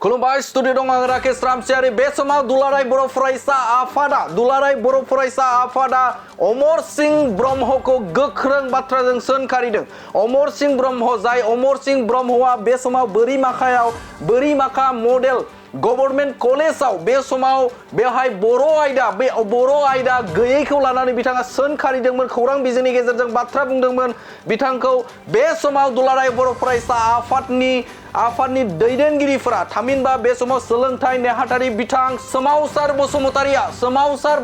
खुलुमबाय स्टुडिअ दं आं राकेश रामसियारि बे समाव दुलाराय बर' फरायसा आफादा अमर सिंह ब्रह्मखौ गोख्रों बाथ्राजों सोंखारिदों। अमर सिंह ब्रह्म जाय अमर सिंह ब्रह्मआ बे समाव बोरिमाखा मडेल गभर्नमेंट कलेजाव बे समाव बेवहाय बर' आयदा गैयैखौ लानानै बिथाङा सोंखारिदोंमोन, खौरां बिजोंनि गेजेरजों बाथ्रा बुंदोंमोन। बिथांखौ बे समाव दुलाराय बर' फरायसा आफादनि दैदेनगिरिफोरा थामहिनबा बे समाव सोलोंथाइ नेहाथारि बिथां सोमावसार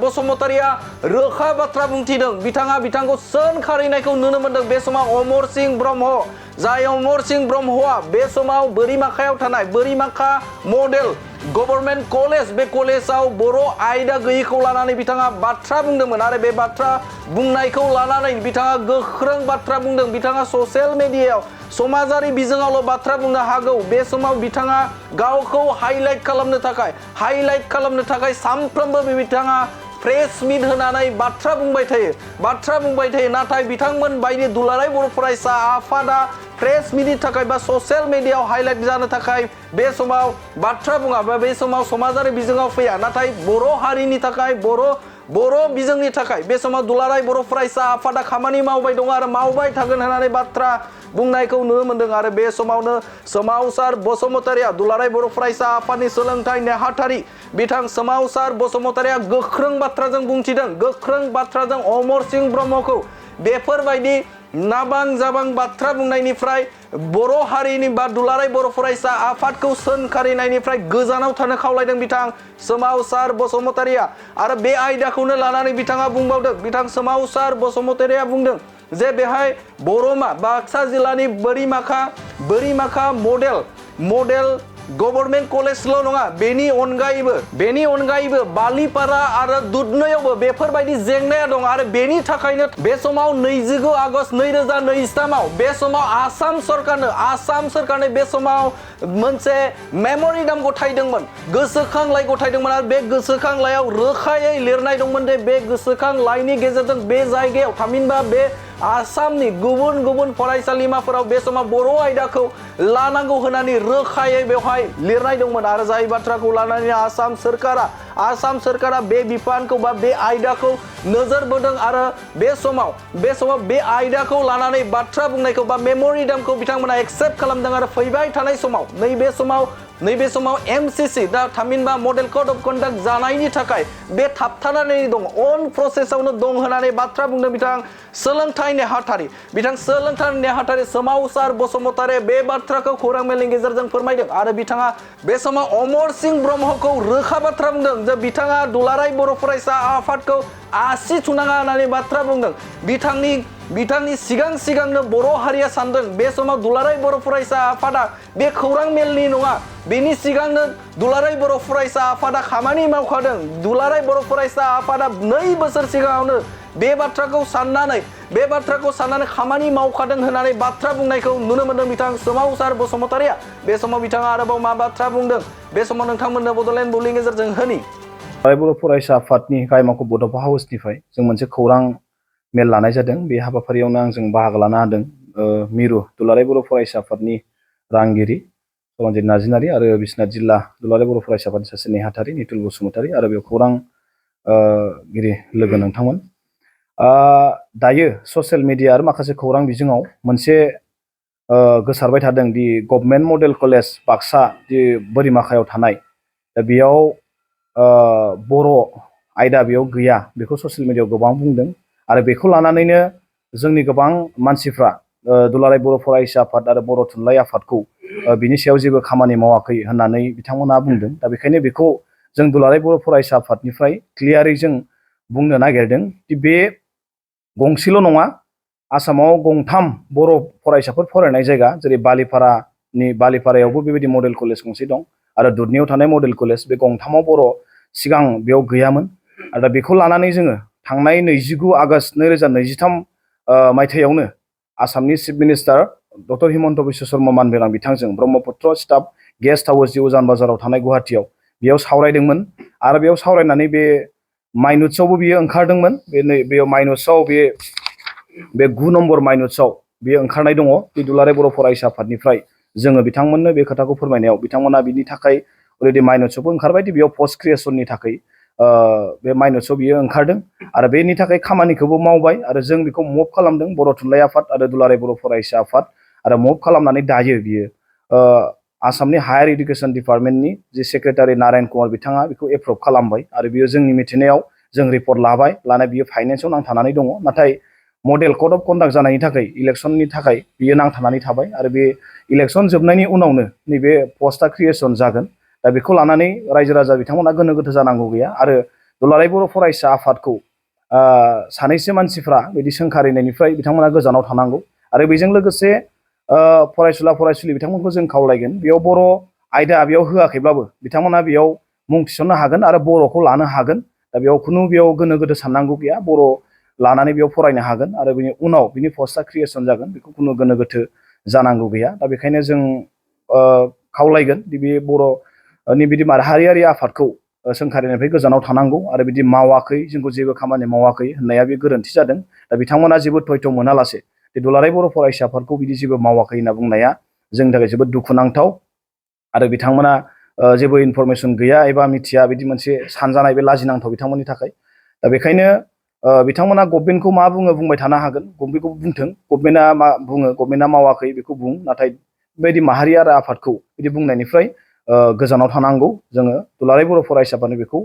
बसुमतारिया रोखा बाथ्रा बुंथिदों। बिथांखौ सोंखारिनायखौ नुनो मोनदों। बे समाव अमर सिंह ब्रह्म जाय अमर सिंह ब्रह्मआ बे समाव बोरिमाखायाव थानाय बोरिमाखा मडेल गभर्नमेंट कलेज बे कलेजाव बर' आयदा गैयैखौ लानानै बिथाङा बाथ्रा बुंदोंमोन आरो बे बाथ्रा बुंनायखौ लानानै बिथाङा गोख्रों बाथ्रा बुंदों। बिथाङा ससियेल मिडियायाव समाजारि बिजोङावल' बाथ्रा बुंनो हागौ। बे समाव बिथाङा गावखौ हाइलाइट खालामनो थाखाय सानफ्रोमबो बिथाङा प्रेस मिट होनानै बाथ्रा बुंबाय थायो। नाथाय बिथांमोन बायदि दुलाराय बर' फरायसा आफादा प्रेस मिटनि थाखाय बा ससियेल मिडियायाव हाइलाइट जानो थाखाय बे समाव बाथ्रा बुङा बा बे समाव समाजारि बिजोङाव फैया। नाथाय बर' हारिनि थाखाय बर' बिजोंनि थाखाय बे समाव दुलाराय बर' फरायसा आफादा खामानि मावबाय दं आरो मावबाय थागोन होननानै बाथ्रा बुंनायखौ नुनो मोनदों। आरो बे समावनो सोमावसार बसुमतारिया दुलाराय बर' फरायसा आफादनि सोलोंथाइ नेहाथारि बिथां सोमावसार बसुमतारिया गोख्रों बाथ्राजों बुंथिदों। गोख्रों बाथ्राजों अमर सिंह ब्रह्मखौ बेफोरबायदि नाबां जाबां बाथ्रा बुंनायनिफ्राय बर' हारिनि बा दुलाराय बर' फरायसा आफादखौ सोंखारिनायनिफ्राय गोजानाव थानो खावलायदों बिथां सोमावसार बसुमतारिया। आरो बे आयदाखौनो लानानै बिथाङा बुंबावदों। बिथां सोमावसार बसुमतारिया बुंदों जे बेहाय बर'मा बाक्सा जिल्लानि बोरिमाखा मडेल गभर्नमेंट कलेजल' नङा, बेनि अनगायैबो बालिपारा आरो दुधनैयावबो बेफोरबायदि जेंनाया दं। आरो बेनि थाखायनो बे समाव 29 आगस्ट 2023 बे समाव आसाम सरकारनो बे समाव मोनसे मेम'रेन्डाम गथायदोंमोन, गोसोखांलाइ गथायदोंमोन। आरो बे गोसोखांलाइयाव रोखायै लिरनाय दंमोन दे बे गोसोखांलाइनि गेजेरजों बे जायगायाव थामहिनबा बे आसामनि गुबुन फरायसालिमाफोराव बे समाव बर' आयदाखौ लानांगौ होननानै रोखायै बेवहाय लिरनाय दंमोन। आरो जाय बाथ्राखौ लानानै आसाम सोरखारा बे बिफानखौ बा बे आयदाखौ नोजोर बोदों आरो बे समाव बे आयदाखौ लानानै बाथ्रा बुंनायखौ बा मेम'रेन्डामखौ बिथांमोना एक्सेप्ट खालामदों। आरो फैबाय थानाय समाव नैबे समाव MCC दा थामहिनबा मडेल कड अफ कन्डाक्ट जानायनि थाखाय बे थाबथानानै दं, अन प्रसेसआवनो दं होननानै बाथ्रा बुंदों बिथां सोलोंथाइ नेहाथारि सोमावसार बसुमतारि बे बाथ्राखौ खौरां मेलनि गेजेरजों फोरमायदों। आरो बिथाङा बे समाव अमर सिंह ब्रह्मखौ रोखा बाथ्रा बुंदों जे बिथाङा दुलाराय बर' फरायसा आफादखौ आसि थुनाङा होननानै बाथ्रा बुंदों। बिथांनि सिगांनो बर' हारिया सानदों बे समाव दुलाराय बर' फरायसा आफादा बे खौरां मेलनि नङा, बेनि सिगांनो दुलाराय बर' फरायसा आफादा खामानि मावखादों। दुलाराय बर' फरायसा आफादा 2 बोसोर सिगाङावनो बे बाथ्राखौ साननानै खामानि मावखादों होननानै बाथ्रा बुंनायखौ नुनो मोनदों बिथां सोमावसार बसुमतारिया। बे समाव बिथाङा आरोबाव मा बाथ्रा बुंदों बे समाव नोंथांमोननो बड'लेण्ड बुब्लिनि गेजेरजों होनि। बर' फरायसा आफादनि गायमाखौ बड'फा हाउसनिफ्राय जों मोनसे खौरां मेल लानाय जादों। बे हाबाफारियावनो आंजों बाहागो लानो हादों मिरु दुलाराय बर' फरायसा आफादनि रांगिरि रन्जित नार्जिनारि आरो बिश्वनाथ जिल्ला दुलाराय बर' फरायसा आफादनि सासे नेहाथारि निथुल बसुमतारि आरो बेयाव खौरां गिरि लोगो नोंथांमोन। दायो ससियेल मिडिया आरो माखासे खौरां बिजोङाव मोनसे गोसारबाय थादों दि गभर्नमेन्ट मडेल कलेज बाक्सा जि बोरिमाखायाव थानाय, दा बेयाव बर' आयदा बेयाव गैया, बेखौ ससियेल मिडियायाव गोबां बुंदों। आरो बेखौ लानानैनो जोंनि गोबां मानसिफ्रा दुलाराय बर' फरायसा आफाद आरो बर' थुनलाइ आफादखौ बिनि सायाव जेबो खामानि मावाखै होननानै बिथांमोनहा बुंदों। दा बेखायनो बेखौ जों दुलाराय बर' फरायसा आफादनिफ्राय क्लियारै जों बुंनो नागिरदों दि बे गंसेल' नङा, आसामाव 3 बर' फरायसाफोर फरायनाय जायगा, जेरै बालिपारायावबो बेबायदि मडेल कलेज गंसे दं आरो दुधनैयाव थानाय मडेल कलेज, बे 3आव बर' सिगां बेयाव गैयामोन। आरो दा बेखौ लानानै जोङो थांनाय 29 आगस्ट 2023 मायथाइयावनो आसामनि chief minister doctor Himanta Biswa Sarma मानबेरां बिथांजों ब्रह्मपुत्र स्टाफ गेस्ट हाउस जि उजान बाजाराव थानाय गुवाहाटियाव बेयाव सावरायदोंमोन। आरो बेयाव सावरायनानै बे माइनुट्सआवबो बियो ओंखारदोंमोन। बेयाव माइनुट्सआव बे 9 नम्बर माइनुट्सआव बेयो ओंखारनाय दङ। बे दुलाराय बर' फरायसा आफादनिफ्राय जोङो बिथांमोननो बे खोथाखौ फोरमायनायाव बिथांमोना बिनि थाखाय अलरेडि माइनसआवबो ओंखारबाय दि बेयाव पस्ट क्रिएसननि थाखाय बे माइनसआव बियो ओंखारदों आरो बेनि थाखाय खामानिखौबो मावबाय आरो जों बेखौ मुभ खालामदों बर' थुनलाइ आफाद आरो दुलाराय बर' फरायसा आफाद आरो मुभ खालामनानै दायो बियो आसामनि हायार इडुकेसन डिपार्टमेन्टनि जि सेक्रेटारि नारायण कुमार बिथाङा बेखौ एप्रुभ खालामबाय आरो बियो जोंनि मिथिनायाव जों रिपर्ट लानाय बियो फाइनेन्सआव नांथानानै दङ नाथाय मडेल कड अफ कन्डाक्ट जानायनि थाखाय इलेक्सननि थाखाय बियो नांथानानै थाबाय आरो बे इलेक्सन जोबनायनि उनावनो नैबे पस्टआ क्रिएसन जागोन दा बेखौ लानानै रायजो राजा बिथांमोना गोनो गोथो जानांगौ गैया आरो दुलाराय बर' फरायसा आफादखौ सानैसो मानसिफ्रा बिदि सोंखारिनायनिफ्राय बिथांमोना गोजानाव थानांगौ आरो बेजों लोगोसे फरायसुला फरायसुलि बिथांमोनखौ जों खावलायगोन बेयाव बर' आयदा बेयाव होआखैब्लाबो बिथांमोना बेयाव मुं थिसननो हागोन आरो बर'खौ लानो हागोन दा बेयाव गोनो गोथो साननांगौ गैया बर' लानानै बेयाव फरायनो हागोन आरो बिनि उनाव बिनि पस्टआ क्रिएसन जागोन बेखौ खुनु गोनो गोथो जानांगौ गैया दा बेखायनो जों खावलायगोन दि बे बर'नि बिदि माहारियारि आफादखौ सोंखारिनायनिफ्राय गोजानाव थानांगौ आरो बिदि मावाखै जोंखौ जेबो खामानि मावाखै होननाया बे गोरोन्थि जादों दा बिथांमोना जेबो थयथ' मोनालासे दुलाराय बर' फरायसा आफादखौ बिदि जेबो मावाखै होनना बुंनाया जोंनि थाखाय जोबोद दुखुनांथाव आरो बिथांमोना जेबो इनफरमेसन गैया एबा मिथिया बिदि मोनसे सानजानाय बे लाजिनांथाव बिथांमोननि थाखाय दा बेखायनो बिथांमोना गभर्नमेन्टखौ मा बुङो बुंबाय थानो हागोन गभर्नमेन्टखौ बुंथों गभर्नमेन्टआ मा बुङो गभर्नमेन्टआ मावाखै बेखौ बुं नाथाय बेबायदि माहारि आरो आफादखौ बिदि बुंनायनिफ्राय गोजानाव थानांगौ जोङो दुलाराय बर' फरायसाफोरनो बेखौ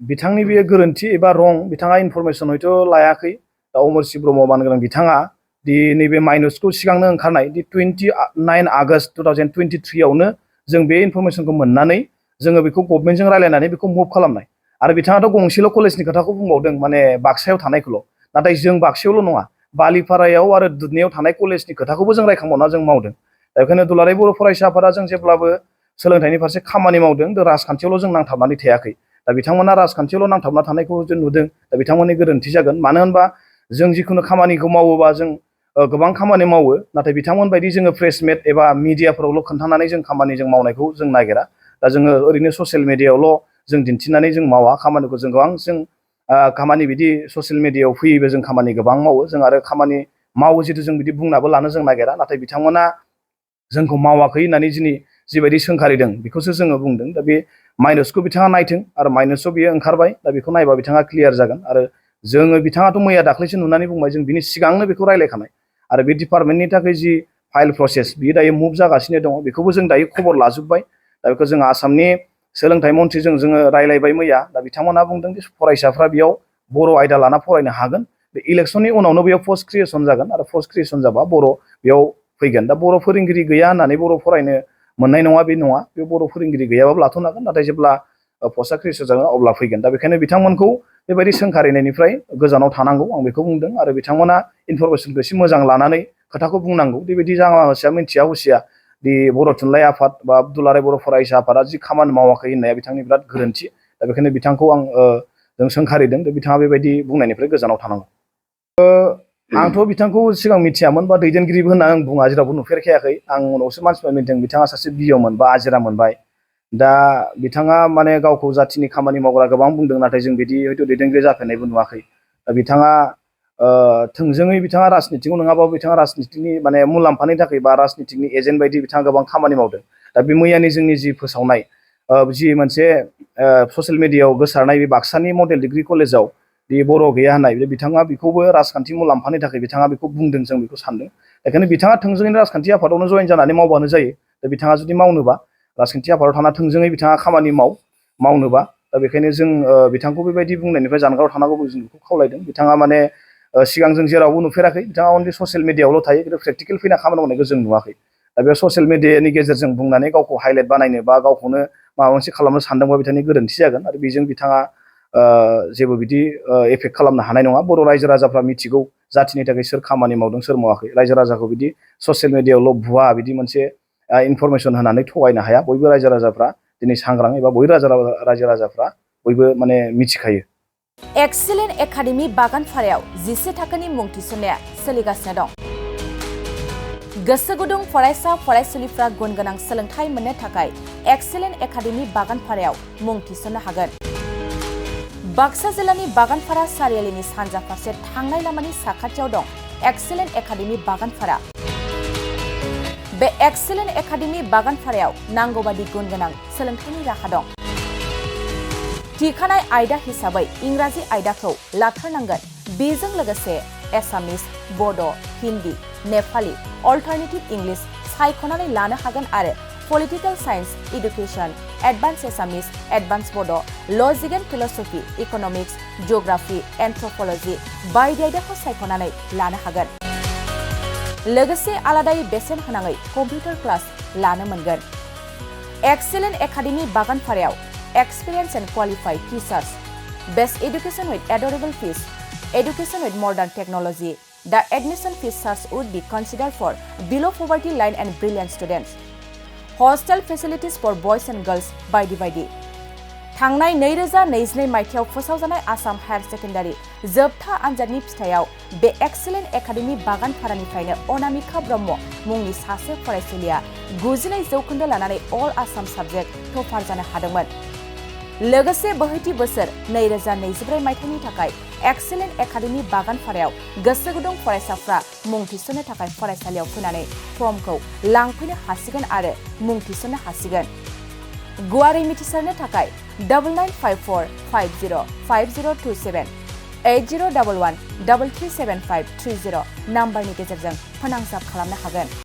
बिथांनि बे गोरोन्थि एबा रं बिथाङा इनफरमेसन हयथ' लायाखै दा अमरसि ब्रह्म मानगोनां बिथाङा दि नैबे माइनसखौ सिगांनो ओंखारनाय दि 29 आगस्ट 2023 आवनो जों बे इनफरमेसनखौ मोननानै जोङो बेखौ गभर्नमेन्टजों रायज्लायनानै बेखौ मुभ खालामनाय आरो बिथाङाथ' गंसेल' कलेजनि खोथाखौ बुंबावदों माने बाक्सायाव थानायखौल' नाथाय जों बाक्सायावल' नङा बालिपारायाव आरो दुधनैयाव थानाय कलेजनि खोथाखौबो जों रायखांबावना जों मावदों दा बेखायनो दुलाराय बर' फरायसा आफादा जों जेब्लाबो सोलोंथाइनि फारसे खामानि मावदों दा राजखान्थियावल' जों नांथाबनानै थायाखै दा बिथांमोना राजखान्थियावल' नांथाबना थानायखौ जों नुदों दा बिथांमोननि गोरोन्थि जागोन मानो होनबा जों जिखुनु खामानिखौ मावोबा जों गोबां खामानि मावो नाथाय बिथांमोन बायदि जोङो प्रेसमेट एबा मिडियाफोरावल' खोन्थानानै जों खामानि जों मावनायखौ जों नागिरा दा जोङो ओरैनो ससियेल मिडियायावल' जों दिन्थिनानै जों मावा खामानिखौ जों गोबां खामानि बिदि ससियेल मिडियायाव फैयोबो जों खामानि गोबां मावो जों आरो खामानि मावो जितु जों बिदि बुंनाबो लानो जों नागिरा नाथाय बिथांमोना जोंखौ मावाखै होननानै जिबायदि सोंखारिदों बेखौसो जोङो बुंदों दा बे माइनसखौ बिथाङा नायथों आरो माइनसआव बियो ओंखारबाय दा बेखौ नायबा बिथाङा क्लियार जागोन आरो जोङो बिथाङाथ' मैया दाख्लैसो नुनानै बुंबाय जों बिनि सिगांनो बेखौ रायलायखानाय आरो बे डिपार्टमेन्टनि थाखाय जि फाइल प्रसेस बियो दायो मुभ जागासिनो दङ बेखौबो जों दायो खबर लाजोब्बाय दा बेखौ जों आसामनि सोलोंथाइ मन्थ्रिजों जोङो रायलायबाय मैया दा बिथांमोना बुंदों जे फरायसाफ्रा बेयाव बर' आयदा लाना फरायनो हागोन बे इलेक्सननि उनावनो बेयाव पस्ट क्रिएसन जागोन आरो पस्ट क्रिएसन जाबा बर' बेयाव फैगोन दा बर' फोरोंगिरि गैया होननानै बर' फरायनो मोननाय नङा बे नङा बे बर' फोरोंगिरि गैयाबाबो लाथ'नो हागोन नाथाय जेब्ला पस्टआ क्रिएसन जागोन अब्ला फैगोन दा बेखायनो बिथांमोनखौ बेबायदि सोंखारिनायनिफ्राय गोजानाव थानांगौ आं बेखौ बुंदों आरो बिथांमोना इनफरमेसनखौ एसे मोजां लानानै खोथाखौ बुंनांगौ बेबायदि जाङा हसिया मिथिया हुसिया दि बर' थुनलाइ आफाद बा दुलाराय बर' फरायसा आफादा जि खामानि मावाखै होननाया बिथांनि बिराद गोरोन्थि दा बेखायनो बिथांखौ जों सोंखारिदों दा बिथाङा बेबायदि बुंनायनिफ्राय गोजानाव थानांगौ आंथ' बिथांखौ सिगां मिथियामोन बा दैदेनगिरिबो होनना आं बुङा जेरावबो नुफेरखायाखै आं उनावसो मानसिफ्रा मिथिदों बिथाङा सासे बिअ मोनबा आजिरा मोनबाय दा बिथाङा माने गावखौ जाथिनि खामानि मावग्रा गोबां बुंदों नाथाय जों बिदि हयथ' दैदेनगिरि जाफेरनायबो नुवाखै दा बिथाङा थोंजोङै बिथाङा राजनितिआव नङाबाबो बिथाङा राजनितिनि माने मुलाम्फानि थाखाय बा राजनितिनि एजेन्ट बायदि बिथाङा गोबां खामानि मावदों दा बे मैयानि जोंनि जि फोसावनाय जि मोनसे ससियेल मिडियायाव गोसारनाय बे बाक्सानि मडेल डिग्री कलेजाव बे बर' गैया होननाय बिथाङा बेखौबो राजखान्थि मुलाम्फानि थाखाय बिथाङा बेखौ बुंदों जों बेखौ सानदों बेखायनो बिथाङा थोंजोङै राजखान्थि आफादावनो जयेन जानानै मावबानो जायो दा बिथाङा जुदि मावनोबा राजखान्थि आफादाव थाना थोंजोङै बिथाङा खामानि मावनोबा दा बेखायनो जों बिथांखौ बेबायदि बुंनायनिफ्राय जानगाराव थानांगौ जों बेखौ खावलायदों बिथाङा माने सिगां जों जेरावबो नुफेराखै बिथाङा अनलि ससियेल मिडियायावल' थायो खिन्थु प्रेक्टिकेल फैना खामानि मावनायखौ जों नुवाखै दा बे ससियेल मिडियानि गेजेरजों बुंनानै गावखौ हाइलाइट बानायनो बा गावखौनो माबा मोनसे खालामनो सानदोंबा बिथांनि गोरोन्थि जागोन आरो बेजों बिथाङा जेबो बिदि एफेक्ट खालामनो हानाय नङा बर' रायजो राजाफ्रा मिथिगौ जाथिनि थाखाय सोर खामानि मावदों सोर मावाखै रायजो राजाखौ बिदि ससियेल मिडियायावल' भुवा बिदि मोनसे इनफरमेसन होनानै थगायनो हाया बयबो रायजो राजाफ्रा दिनै सांग्रां एबा बयबो रायजो राजाफ्रा बयबो माने मिथिखायो एक्सेलेन्ट एकाडेमि बागानपारायाव 10 थाखोनि मुं थिसननाया सोलिगासिनो दं गोसो गुदुं फरायसा फरायसुलिफ्रा गुन गोनां सोलोंथाइ मोननो थाखाय एक्सेलेन्ट एकाडेमि बागानपारायाव मुं थिसननो हागोन बाक्सा जिल्लानि बागानपारा सारियालिनि सानजा फारसे थांनाय लामानि साखाथियाव दं एक्सेलेन्ट एकाडेमि बागानपारा बे एक्सेलेन्ट एकाडेमि बागानपारायाव नांगौबादि गुन गोनां सोलोंथाइनि राहा दं। थिखानाय आयदा हिसाबै इंराजि आयदाखौ लाथारनांगोन। बेजों लोगोसे एसामिस, बड', हिन्दी, नेपाली, अल्टारनेटिभ इंलिश सायख'नानै लानो हागोन आरो पलिटिकल साइन्स, एडुकेशन, एडभान्स एसामिस, एडभान्स बड', लजिक एन्ड फिलसफी, इकनमिक्स, जिअग्राफी, एन्थ्रपलजि बायदि आयदाखौ सायख'नानै लानो हागोन। लोगोसे आलादायै बेसेन होनाङै कम्पिउटार क्लास लानो मोनगोन। एक्सेलेन्ट एकाडेमि बागानपारायाव experience and qualified teachers, best education with adorable fees, education with modern technology. The admission fees charge would be considered for below poverty line and brilliant students. Hostel facilities for boys and girls बायदि। थांनाय 2022 मायथाइयाव फोसावजानाय Assam higher secondary जोबथा आनजादनि फिथाइयाव बे excellent academy बागानपारानिफ्रायनो Anamika Brahma मुंनि सासे फरायसुलिया 92% लानानै अल आसाम साबजेक्ट टपार जानो हादोंमोन। लोगोसे बोहैथि बोसोर 2024 मायथाइनि थाखाय एक्सेलेन्ट एकाडेमि बागानपारायाव गोसो गुदुं फरायसाफ्रा मुं थिसननो थाखाय फरायसालियाव फैनानै फर्मखौ लांफैनो हासिगोन आरो मुं थिसननो हासिगोन। गुवारै मिथिसारनो थाखाय 9954505027 8011337530 नाम्बारनि गेजेरजों फोनांजाब खालामनो हागोन।